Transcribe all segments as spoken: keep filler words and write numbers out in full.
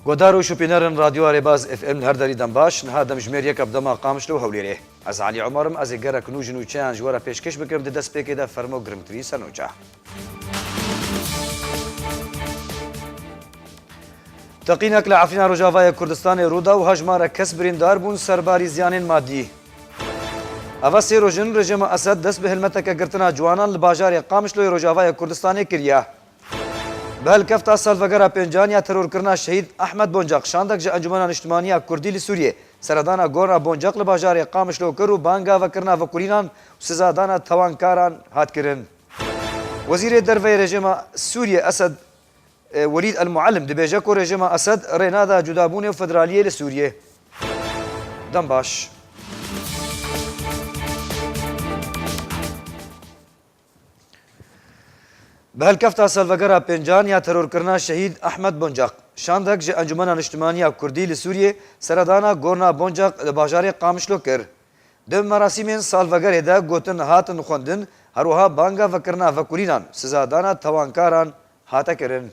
Guhdar û şopînerên Radyoya Rêbaz F M li her derî dem baş, niha demjimêr yek e bi dema Qamişlo û Hewlêrê. Ez Elî Omer im, ez ê gelek nû ji nûçeyan ji we re pêşkêş bikim, di destpêkê de fermo girmtirîn ser nûçe. Teqînek li Efrîna Rojavayê Kurdistanê rû da û hejmarek kes birîndar bûn serbarî ziyanên madî. Eva sê roj in rejîma Esed dest bi hilmeteke girtina ciwanan li bajarê Qamişloyê Rojavayê Kurdistanê kiriye. Bi helkefta salvegera pêncan ya terorkirina şehîd Ehmed Boncaq, şandek ji Encûmena Niştimanî ya Kurdî li Sûriyê seredana gorna Boncaq li bajarê Qamişlo kir û banga vekerina vekolînan û sizadana tawankaran hat kirin. Wezîrê Derve yê rejîma Sûriyê Esed, e, Welîd El Muallim dibêje ku rejîma Esed rê nada cudabûnê û federaliyê li Sûriyê. Dem baş. Bi helkefta salvegera pêncan ya terorkirina şehîd Ehmed Boncaq, şandek ji Encûmena Niştimanî ya Kurdî li Sûriyê seredana gorna Boncaq li bajarê Qamişlo kir. Di merasîmên salvegerê de gotin hatin xwendin, her wiha banga vekirina vekolînan, sizadana tawankaran hate kirin.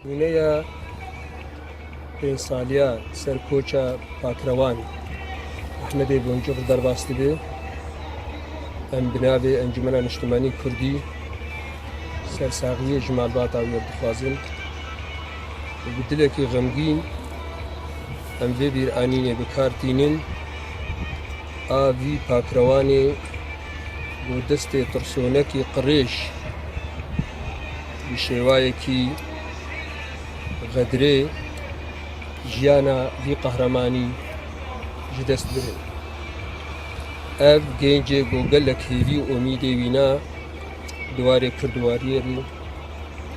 Nûneya pênc saliya ser koça Pakrewan Ehmedê Boncûq derbas dibe. Em bi navê Encûmena Niştimanî Kurdî sersaxiyê ji malbata wî dixwazin û bi dilekî xemgîn em vê bîranînê bi kar tînin. A vî Pakrewanê bo destê tirsonekî qirêj bi şêwayekî xedrê jiyana vî qehremanî ji dest birin. Ev gencê ku gelek hêvî û umîdê wîna di warê Kurdiwariyê re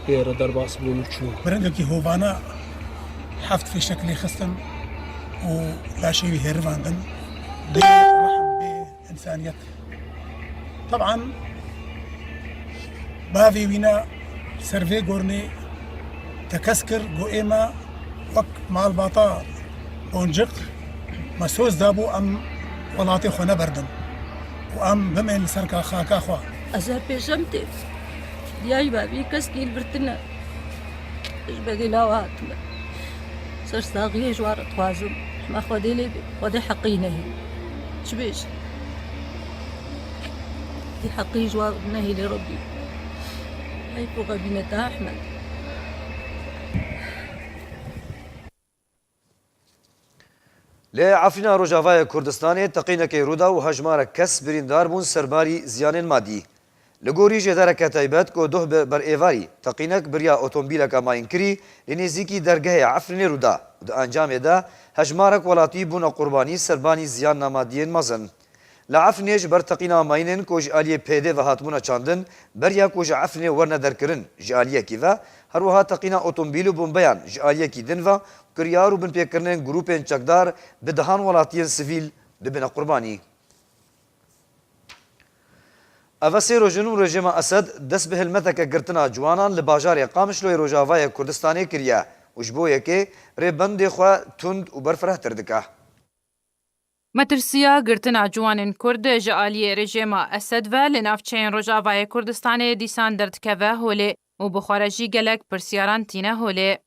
pê re derbas bûn û çûn. Bi rengekî hovana heft fîşek lê xistin û laşê wî hêrivandin. Bê rehm, bê însaniyet. Teban bavê wîna ser vê gornê tekez kir, got, ême wek malbata Boncik me soz dabû em welatê xwe neberdin û em bimên li ser ka-, xaka xwe. Ez her pêşem tê. Diyayî bavî keskî li vir tine. Ji bedê lawa hatime. Ser saxiyê ji wan re dixwazim. Hema Xwedê lê bê. Xwedê heqî nehê. Çi bêjim? Tî heqî ji wan nehêlê Rebbî. Heyf û xebîneta Ehmed. Li Efrîna Rojavayê Kurdistanê teqînekê rû da û hejmarek kes birîndar bûn serbarî ziyanên madî. Li gorî jêdereke taybet ku doh bi ber êvarî, teqînek bi riya otomobîleke mayînkirî li nêzîkî dergehê Efrînê rû da û di encamê de hejmarek welatî bûne qurbanî serbanî ziyan namadiyên mezin. Li Efrînê ji ber teqîna mayînên ku ji aliyê P Y D'ê ve hatibûne çandin, beriya ku ji Efrînê werine derkirin, ji aliyekî ve, her wiha teqîna otomobîl û bombeyan ji aliyekî din ve, kiryar û binpêkirinên grûpên çekdar bi dehan welatiyên sivîl dibine qurbanî. Eve sê roj in û rejîma Esed dest bi hilmeteke girtina ciwanan li bajarê Qamişloyê Rojavayê Kurdistanê kiriye û ji bo yekê rêbendê xwe tund û berfirehtir dike. Metirsiya girtina ciwanên Kurd ji aliyê rejîma Esed ve li navçeyên Rojavayê Kurdistanê dîsan derdikeve holê û bi xwe re jî gelek pirsyaran tîne holê.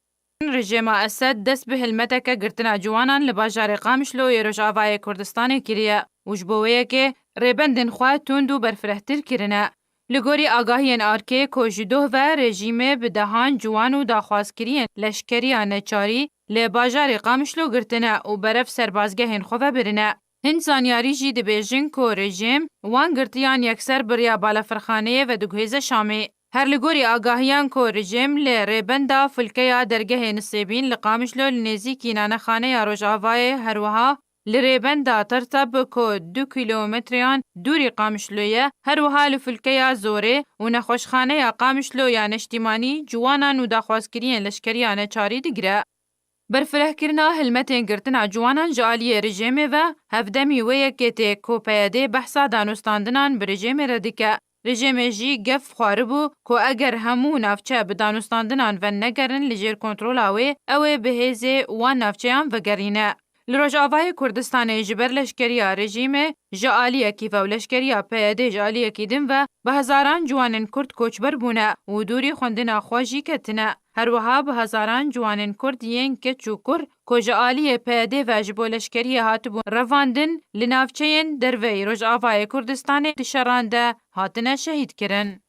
Rejîma Esed dest bi hilmeteke girtina ciwanan li bajarê Qamişlo yê Rojavayê Kurdistanê kiriye û ji bo wê yekê rêbendên xwe tund û berfirehtir kirine. Li gorî agahiyên arkê ku ji doh ve rejîmê bi dehan ciwan û daxwazkiriyên leşkeriya neçarî li bajarê Qamişlo girtine û berev serbazgehên xwe ve birine. Hin zanyarî jî dibêjin ku rejîm wan girtiyan yekser bi riya balafirxaneyê vediguhêze Şamê. Her li gorî agahiyan ku rejîm li rêbenda filkeya dergehê Nisêbîn li Qamişlo li nêzîkî nanexaneya Rojavayê, her wiha li rêbenda Terteb ku du kîlometreyan dûrî Qamişlo ye, her wiha li filkeya Zorê û nexweşxaneya Qamişlo ya neştîmanî ciwanan û daxwazkiriyên leşkeriya neçarî digire. Berfirehkirina hilmetên girtina ciwanan ji aliyê rejîmê ve hevdemî wê yekê tê ku P Y D behsa danûstandinan bi rejîmê re dike. Rejîmê jî gef xwaribû ku eger hemû navçe bi danûstandinan venegerin li jêr kontrola wê, ew ê bi hêzê wan navçeyan vegerîne. Li Rojavayê Kurdistanê ji ber leşkeriya rejîmê ji aliyekî ve û leşkeriya P Y D ji aliyekî din ve bi hezaran ciwanên Kurd koçber bûne û dûrî xwendina xwe jî ketine. Her wiha bi hezaran ciwanên Kurd yên keç û kur ku ji aliyê P Y D ve ji bo leşkeriyê hatibûn revandin, li navçeyên derveyî Rojavayê Kurdistanê di şeran de hatine şehîd kirin.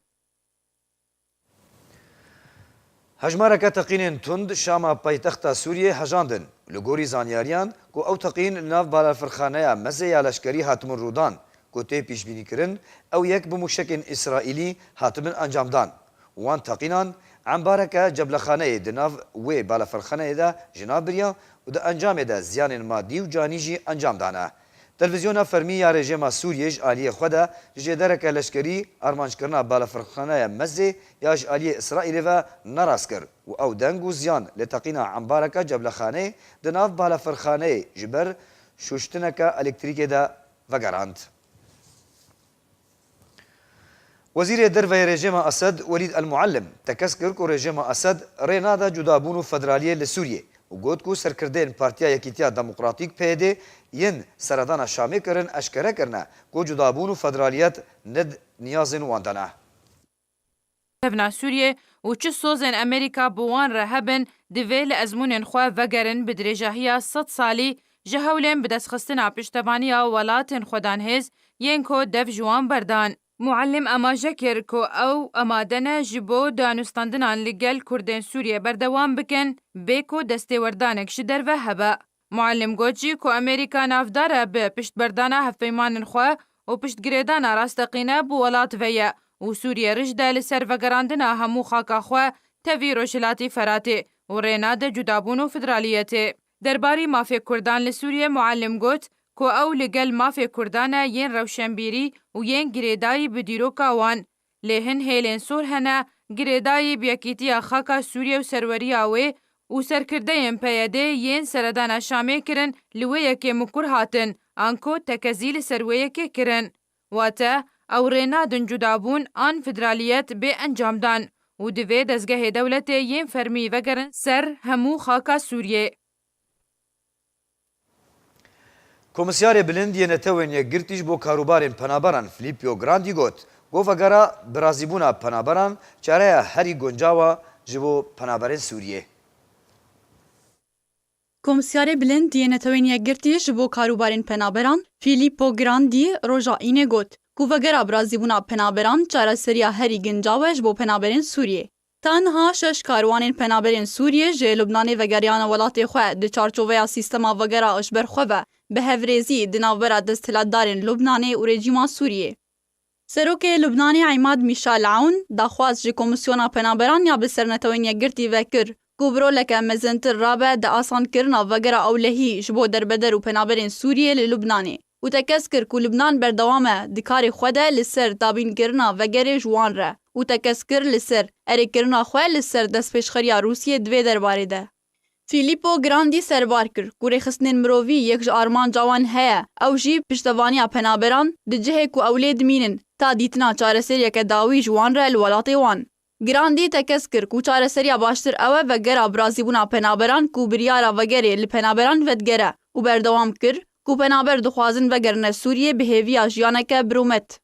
Hejmareke teqînên tund Şama paytexta Sûriyê hejandin. Li gorî zanyariyan ku ew teqîn li nav balafirxaneya mezê ya leşkerî hatibûn rûdan, ku tê pîşbînîkirin ew yek bi mûşekên Îsraîlî hatibin encamdan. Wan teqînan embareke ceblexaneyê di nav wê balafirxaneyê de ji nav biriya û di encamê de ziyanên madî û canî jî encam dane. Televîzyona fermî ya rejîma Sûriyê ji aliyê xwe de ji jêdereke leşkerî armanckirina balafirxaneya mezê ya ji aliyê Îsraîlê ve nerast kir û ew deng û ziyan li teqîna embareke ceblexaneyê di nav balafirxaneyê ji ber şûştineke elektrîkê de vegerand. Wezîrê Derve yê rejîma Esed Welîd El Muallim tekez kir ku rejîma Esed rê nade cudabûn û federaliyê li Sûriyê û got ku serkirdeyên Partiya Yekîtiya Demokratîk P Y D yên seredana Şamê kirin eşkere kirine ku cudabûn û federaliyet ne di niyazên wan de ne. Tevna Sûriyê û çi sozên Amerîka bi wan re hebin, divê li ezmûnên xwe vegerin bi dirêjahiya sed salî ji hewlên bidestxistina piştevaniya welatên xwedanhêz yên ku dev ji wan berdan. Muallim amaje kir ku ew amade ne ji bo danûstandinan li gel Kurdên Sûriyê berdewam bikin, bê ku destêwerdanek ji derve hebe. Muallim got jî ku Amerîka navdar e bi piştberdana hevpeymanên xwe û piştgirêdana rasteqîne bi welat ve ye û Sûriye rij de li ser vegerandina hemû xaka xwe tevî Rojhilatî Feratê û rê nade cudabûn û federaliyetê. Derbarî mafê Kurdan li Sûriye Muallim got ku ew li gel mafê Kurdan e yên rewşenbîrî û yên girêdayî bi dîroka wan. Lê hin hêlên sor hene, girêdayî bi yekîtiya xaka Sûriye û serweriya wê û serkirdeyên P Y D yên seredana Şamê kirin li wê yekê mikur hatin, anku tekezî li ser wê yekê kirin. Wate, ew rê nadin cudabûn an federaliyet bê encamdan û divê dezgehê dewletê yên fermî vegerin ser hemû xaka Sûriyê. Komîsyarê Bilind yê Netewên Yekgirtî ji bo karûbarên penaberan Filippo Grandi got ku vegera birazîbûna penaberan çareya herî guncaw e ji bo penaberên Sûriyê. Komîsyarê Bilind yê Netewên Yekgirtî ji bo karûbarên penaberan Filippo Grandi roja Înê got ku vegera birazîbûna penaberan çareseriya herî guncaw e ji bo penaberên Sûriyê. Ta niha şeş karwanên penaberên Sûriyê ji Lubnanê vegeriyane welatê xwe di çarçoveya sîstema vegera ji ber xwe ve bi hevrêzî di navbera desthilatdarên Lubnanê û rejîma Sûriyê. Serokê Lubnanê Îmad Mîşal Ewn daxwaz ji Komîsyona Penaberan ya bi ser Netewên Yekgirtî ve kir ku bi roleke mezintir rabe di asankirina vegera ewlehî ji bo derbeder û penaberên Sûriyê li Lubnanê û tekez kir ku Lubnan berdewam e di karê xwe de li ser dabînkirina vegerê ji wan re û tekez kir li ser erêkirina xwe li ser destpêşxeriya Rûsiyê di vê derbarê de. Filippo Grandi serbar kir ku rêxistinên mirovî yek ji armanca wan heye, ew jî piştevaniya penaberan di cihê ku ew lê dimînin, ta dîtina çareseriyeke dawî ji wan re li welatê wan. Grandi tekez kir ku çareseriya baştir ew e vegera birazîbûna penaberan ku biryara vegerê li penaberan vedigere û berdewam kir ku penaber dixwazin vegerine Sûriyê bi hêviya jiyaneke bi rûmet.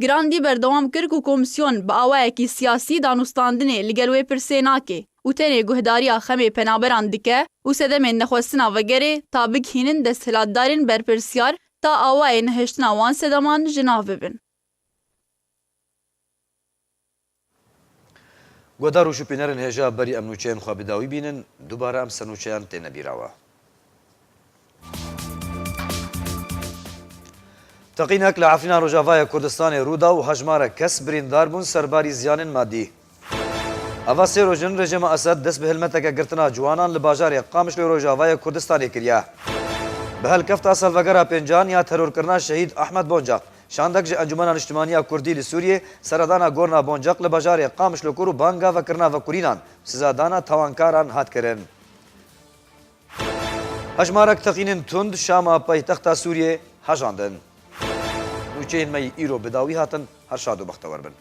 Grandi berdewam kir ku komîsyon bi awayekî siyasî danûstandinê li gel wê pirsê nake û tenê guhdariya xemê penaberan dike û sedemên nexwestina vegerê ta bigihînin desthilatdarên berpirsyar ta awayê nehiştina wan sedeman ji nav bibin. Guhdar û şûpînerên hêja berî em nûçeyên xwe bi dawî bînin, dubare em ser nûçeyan têne bîra we. Teqînek li Efrîna Rojavayê Kurdistanê rû da û hejmarek kes birîndar bûn serbarî ziyanên madî. Eva sê roj in rejîma Esed dest bi hilmeteke girtina ciwanan li bajarê Qamişlo Rojavayê Kurdistanê kiriye. Bi helkefta salvegera pêncan ya terorkirina şehîd Ahmet Boncaq, şandek ji Encûmena Niştimanî ya Kurdî li Sûriyê seredana gorna Boncaq li bajarê Qamişlo kir û banga vekirina vekurînan, sizadana tawankaran hat kirin. Hejmarek teqînên tund Şama paytexta Sûriyê hejandin. Nûçeyên me yî îro bi dawî hatin, her şad û bextewar bin.